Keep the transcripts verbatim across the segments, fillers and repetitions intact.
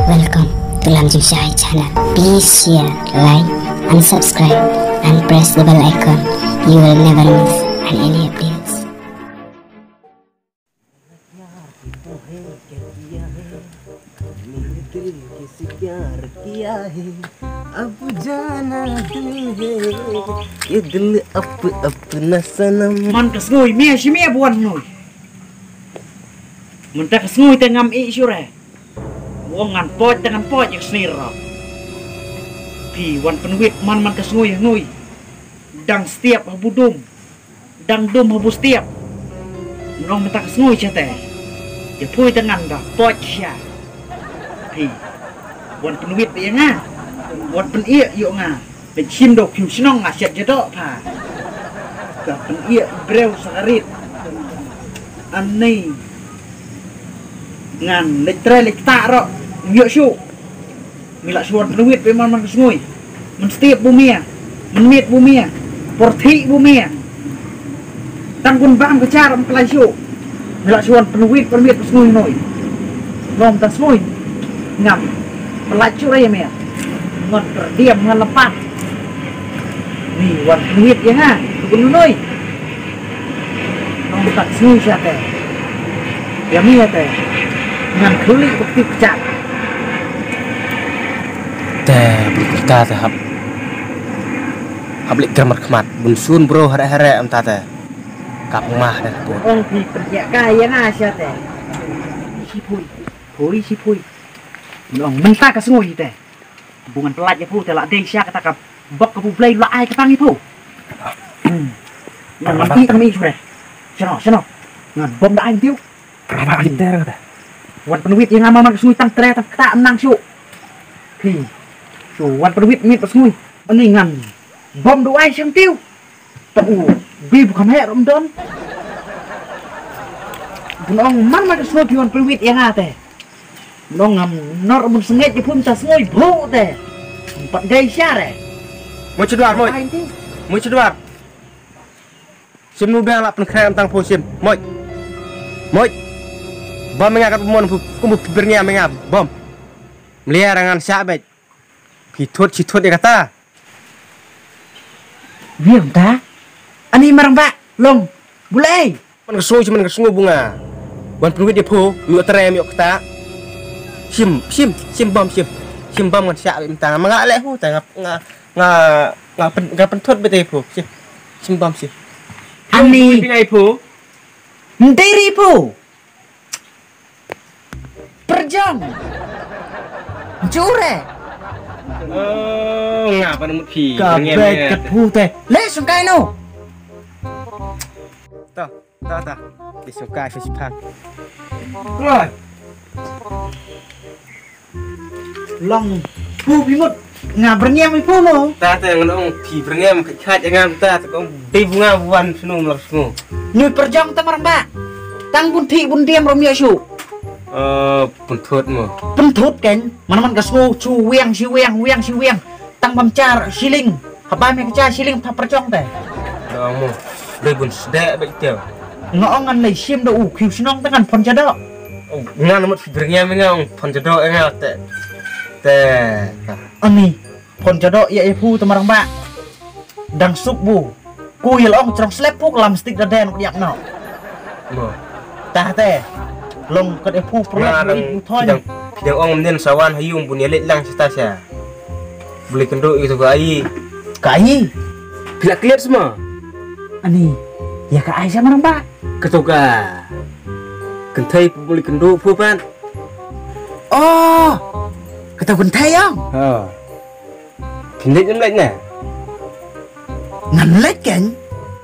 Welcome to Lam Jingshai channel. Please share, like, and subscribe, and press the bell icon. You will never miss any updates. प्यार की तूने क्या किया है, मैंने दिल किसे प्यार किया है, अब जाना तू है, ये दिल अप अपना सनम। Man ka sngew mia shi mia buan noi. Mynta ka sngew te ngam i shure. Wong ngan poj te ngan poj ïa ka snir ro. Phi wan pynwit man man ka sngew ïa noi. Dang stiap ha budum. Dang dum ha bustiap. Nong mynta ka sngew sha te. Ïa pui te ngan da poj sha. Phi wan pynwit ïa nga. Wan pynïeh ïa nga. Pynshim do kyu shnong nga siat jadok pha. Ka pynïeh breu sakarit. Ani ngan leit tre leit ta ro. Ïoh shu. Mi la shuan pynwit pe man man ka sngew. Mynstep bu mia. Mynmiet bu mia. Porthi bu mia. Tang kun bam ka char am klai shu. Mi la shuan pynwit pynmiet ka sngew noi. Nom ta sngew. Ngam. Pelai chu rai mia. Ngon perdiam ngon lepas. Ni wan pynwit ïa nga. Kun noi. Nong tak sni sha te. Ya mi ya te. Ngan khuli bukti pecah. Te bukti ta te hap. Hap lik grammar khmat bun sun bro hare hare am ta te. Kap mah dan pun. Ong phi pecah ka ya nga sha te. Si pui. Pui si pui. Nong mentak ka sngui te. Bungan pelat ya pu te la dei sha kata ka bok ka bu blei la ai ka tang i pu. Hmm. Ngan man ti tang mi sure. Sino sino. Ngan bom da ai tiu. Apa ai ter kata. Wan penwit yang amal man sui tang tre tang kata nang su. Hi. Su wan penwit mit sui. Ani ngan bom do ai sing tiu. Ta u bi bu kam he rom don. Bunong man man sui wan penwit yang ate. Nong ngam nor mun sngej ipum ta sngoi bhu te. Pat dei share. Mo chedwar mo. Mo chedwar. Sim nu bang la pen khrem tang phu sim. Mo. Mo. Bom nga kat mon phu kum phu bernia menga bom. Meliar angan syak bek. Pithut sithut ya kata. Biang ta. Ani marang ba long. Bulai. Man ka sngew shi man ka sngew bunga. Wan pynwit ïa pho, ïoh trem ïoh kata. Shim, shim, shim bam shim. Shim bam ngan shah mynta nga ma nga leh hu ta nga nga nga pen nga pynthot bete ïa pho. Shim. Shim bam shim. Ani. Pynai pho. Ndiri pho. Perjong. Jure. Oh, nga pa mut phi. Ka bek ka phu te. Le sung kai no. Ta, ta, ta. Di sung kai phi siphang. Wah. Long phu phi mut. Nga berniam phi phu no. Ta ta ngan ong phi berniam khat khat ngam ta ta kong dei bunga buan snu mlak snu. Nui perjong ta marang ba. Tang bun thi bun diam rom ïa shu. Eh, pynthut mo. Pynthut kan. Mana man ka snu chu wiang shi wiang wiang shi wiang. Tang bam char shilling. Haba me ka char shilling pha perjong te. Dong mo. Dei bun sdek bek teo. Nga ong ngan lei shim da u khiu shnong ta ngan phon chadok. Ngan mut phi berniam nga ong phon chadok nga te. Te. Ani. Phon chadok ïa ïa phu te marang ba. Dang suk bu. Ku ïa long trong slep phu lam stick da den ku diak no. Mo. Ta te. Long kat ïa phu pro. Nga dang pidang pidang ong mnen sawan hayung bun ïa leit lang sita sha. Beli kendu itu ka ai. Ka ai. Pila kliat semua. Ani. Ya ka ai sama ba. Ketu ka. Kentai beli kendu phu pan. Oh. Ketu kentai yang. Ha. Pynleit ne mleit ne? Ngan leit kein.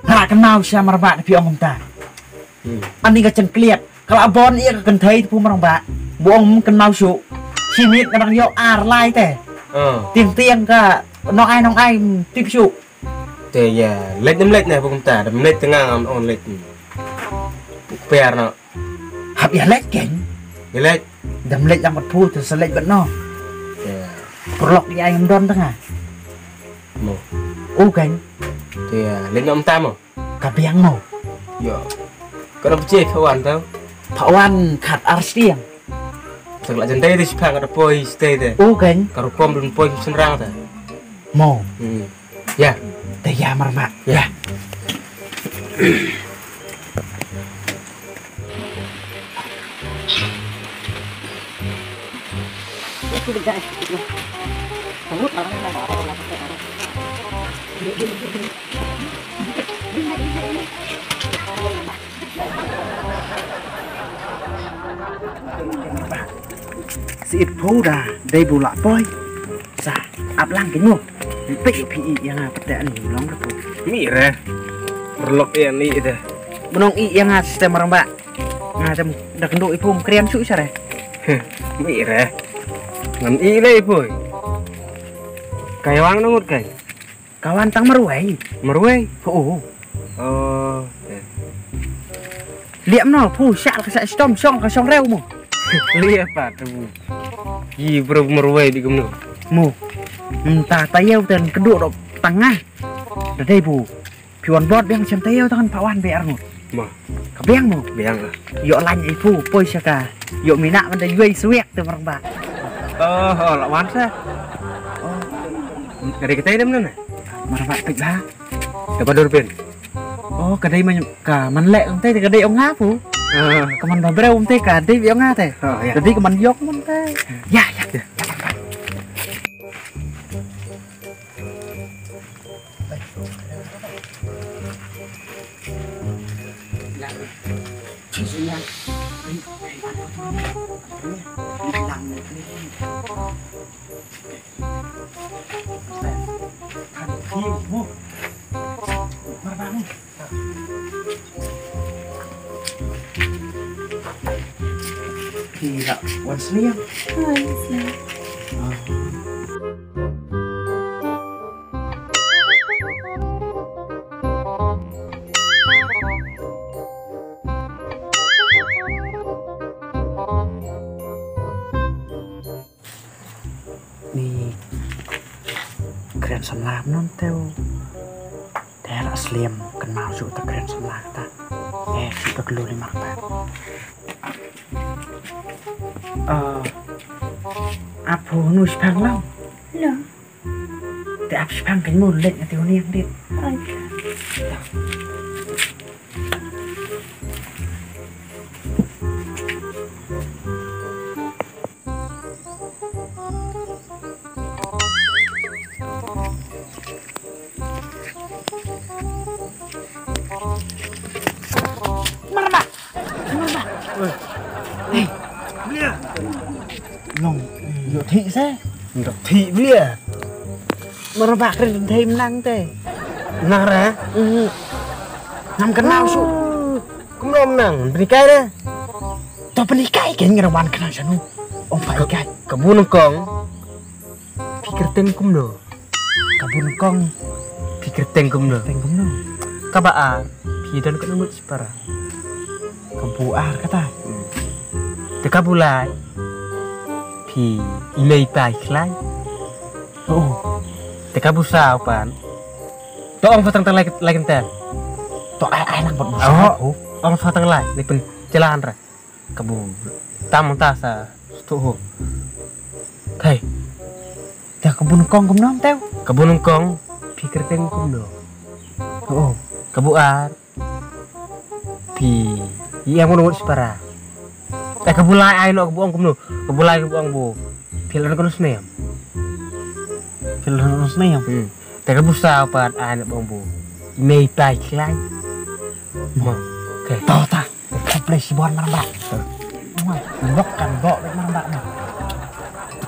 Nga la kynmaw sha marba da phi ong kumta. Ani ka jingkliat ka la bon ïa ka kynthei te phu marba. Bu ong kynmaw shu. Shi miet nga dang ïoh ar lai te. Tieng tieng ka nong ai nong ai tip shu. Te ïa leit ne mleit ne phu kumta da mleit te nga ngan ong leit. Puk per na. Hap ïa leit kein. Ïa leit. Dam leit lang bad phu te sa leit bad no. Ïa. Perlok ïa ngam don tanga. Mo. U kein. Te ïa leit ngam ta mo. Ka biang mo. Ïa. Ka dam pche pha wan tau. Pha wan khat ar stiang. Ka la jan dei te shipang ka da poi stay te. U keng. Ka rukom dun poi shynrang te. Mo. Hmm. Ya. Te ya marma. Ya. Seit phu da dei bu la poi. Sa ap lang ki mo. Peit phi i ïa nga pete ani long ka phu. Mi re. Rlok ïa ni de. Bunong i ïa nga stem rang ba. Nga tem da kendo i phu mkrian su sare. Mi re. Ngam i le i phu. Kai wang ngut kai. Ka wan tang marwei. Marwei? Oh. Oh. Liam no phu sha ka sha stom shong ka shong reu mo. Liam pa tu. Yi bro marwei di kumno. Mo. Nta tayew ten keduk dok tanga. Da dei bu. Phi wan bot biang chem tayew tangan pa wan be arngut. Mo. Ka biang mo. Biang lah. Yok lain i phu poi sha ka. Yok mina manda yuai suek te marang ba. Oh, oh, la wan sa. Oh. Kari kita idem nana. Marang ba pik ba. Ka ba dur pin. Oh, ka dei man ka man leh ong te ka dei ong ha phu. Ah. Ka man ba breu ong te ka dei bi ong ha te. Oh, ya. Ka dei ka man yok man te. Ya, ya. Ya. Phi lah wan sliang. Wan sliang. Ni kren samla non teu. Te la sliam kynmaw shu ta kren samla ta. Eh, shu ta kelu ni marta. Ah, apo nu shipang lam? Lo. Te ap shipang kan mu lek ngati uni yang dit. Ai. Marba. Marba. Hei. Blia. Long, yo thi se. Ndok thi blia. Marba kren thei mnang te. Nang re? Mhm. Ngam kenal su. Kumno mnang, pynhikai re? To pynhikai ke ngi rawan kena shanu. Ong pynhikai. Ka bu nyngkong. Phi kyrteng kumno? Ka bu nyngkong. Phi kyrteng kumno? Kyrteng kumno? Kaba ar. Phi don katno ngut shipara? Ka bu ar kata. Te ka bu lai. Phi i mei i pa i khlaiñ. Oh. Te ka bu saw pat. To ong sa tang tang lai lai kynten. To ai ai nang pat bu saw. Oh. Ong sa tang lai ni pyn jalan ra. Ka bu tam ta sa stu ho. Thei. Te ka bu nyngkong kumno teu? Ka bu nyngkong phi kyrteng kumno? Oh. Ka bu ar. Phi ïa ngun ngut shipara. Eh, ka bu lai ai no ka bu ong kumno? Ka bu lai ka bu ong bu. Phi la ngan snem. Phi la ngan snem. Hmm. Te ka bu saw pat ai no bu ong bu. Mei pai khlai. Mo. Okay. To ta. Ka plei shibon marba. To. Mo. Bok kan bok marba mo.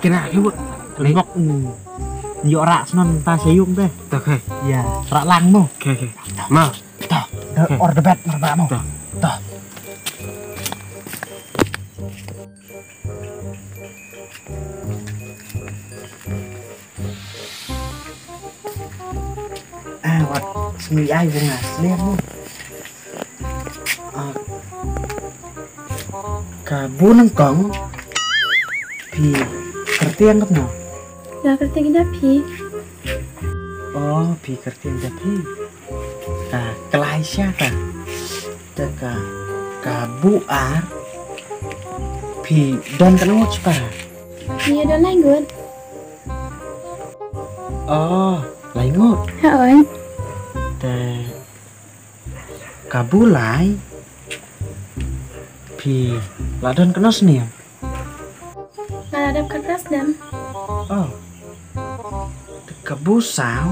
Kena ki bu. Bok. Yo ra snon ta sayung te. To, okay. Ya, ra lang mo. Okay, okay. Ma. To, the, okay. Or the bed marba mo. To. To. Ah, wat sngui ai bunga sliang mo. Ah, ka bu nyngkong phi kyrteng katno? Nga kyrteng da phi. Oh, phi kyrteng da phi. Ka klai sha ka. Te ka, ka bu ar. Phi don katno ngut shipara? Ïa, don lai ngut. Oh, lai ngut. Hooid. Te kabu lai. Phi la don katno snem? Nga la dep khatphra snem. Oh. Te kabu saw.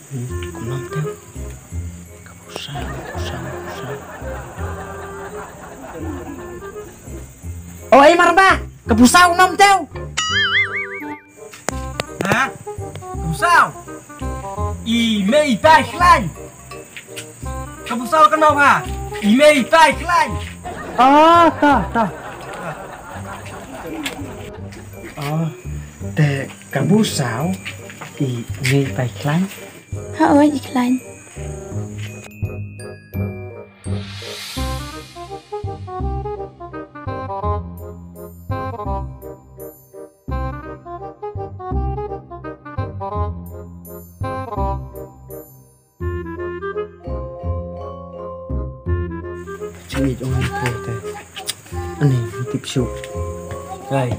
Hmm, kumno te? Kabu saw, kabu saw, kabu saw. Oh, ai marba, kabu saw kumno te? Ha? Kabu saw. I mei tai khlaiñ. Kabu saw kano ha? I mei tai khlaiñ. Ah, ta, ta. Ah, te kabu saw i mei tai khlaiñ. Hooid, i khlaiñ. Chini jong ni ko te. Ani tip shu. Kai.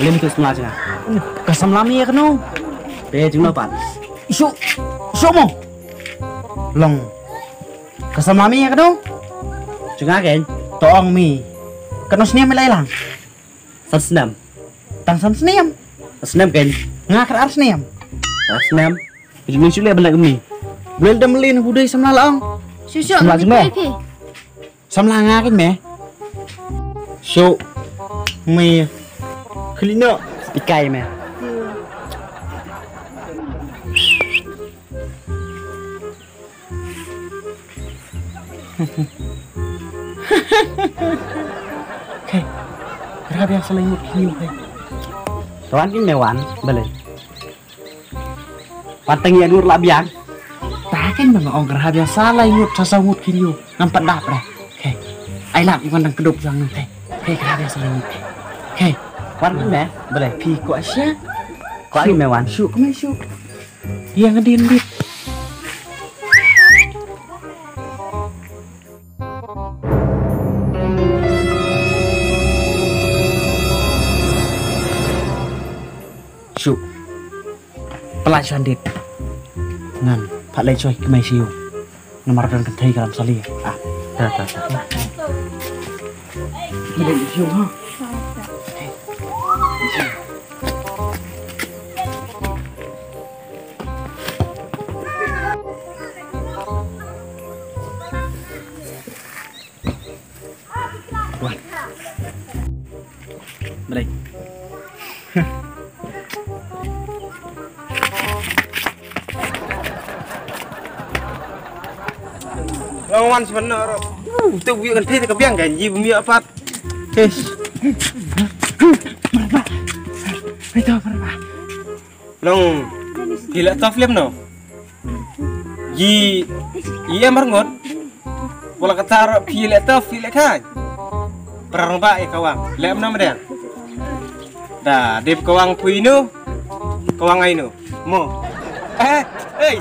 Lim tu semla changa. Ka samla mi ka no. Pe jinglo pat. Shu. Shu mo. Long. Ka samla mi ka no. Changa ken. Tong mi. Ka no snem mi lai lang. San snem. Tang san snem. San snem ken. Nga kar ar snem. Ar snem. Phi jingmut shu leh ban leh kumne. Bel dam lin hudai samla la ong. Shu shu. Samla jingmut. Samla nga ken me. Shu. Me. Khli no. Ikai me. Kai, kra biang sa lai ngut kynñiuh kai. Wan kin me wan, bale. Wan tang ïa dur la biang. Ta kin me nga ong kra biang sa lai ngut sa sa ngut kynñiuh. Ngam pat dap re. Kai. Ai lap wan dang kdup jang nang kai. Kai kra biang sa lai ngut kai. Kai. Wan kin me, bale. Phi ko asia. Ko ai me wan. Shu, kmai shu. Ïa nga din dit. Shu. Pala shan dit. Ngan pat lei choi kmai shu. Namar don kynthei ka lam sali. Ah, ta ta ta. Kmai shu ha. Wan. Balik. Long wan sebenarnya. Uh, tu bukan tadi kebiang kan, ji bumi apa? Tes. Marba. Itu marba. Long, phi leh tough lem no? Yi, yi em arngut. Wala kata phi leh tough, phi leh kai. Perang ba ya kawang. Leh em no meden. Da, dep kawang pui no. Kawang ai no. Mo. Eh, eh.